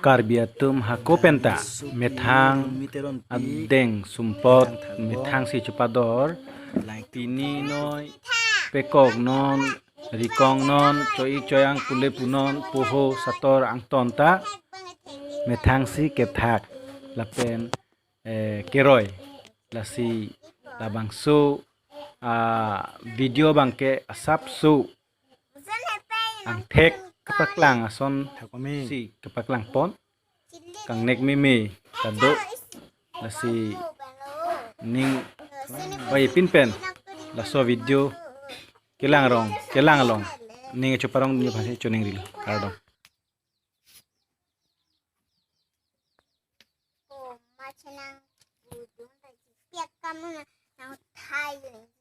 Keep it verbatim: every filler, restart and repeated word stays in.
Karbi atum hako penta methang adeng sumpot methang si chupador, pini noi pekok non, rikong non, choi choyang pule punon, poho sator angton ta methang si kethak lapen eh, keroi. Lasi labangso ah, video abangke asapso angthek kepaklang ason si kepaklang pon, kangnek meme kado. Lasi ning bai pin pen laso video kelang rong kelang along ning chuparong ni phan si chuning rilo, kardom. Oh, ma chenang udung ta piak kamu na nang thai ni.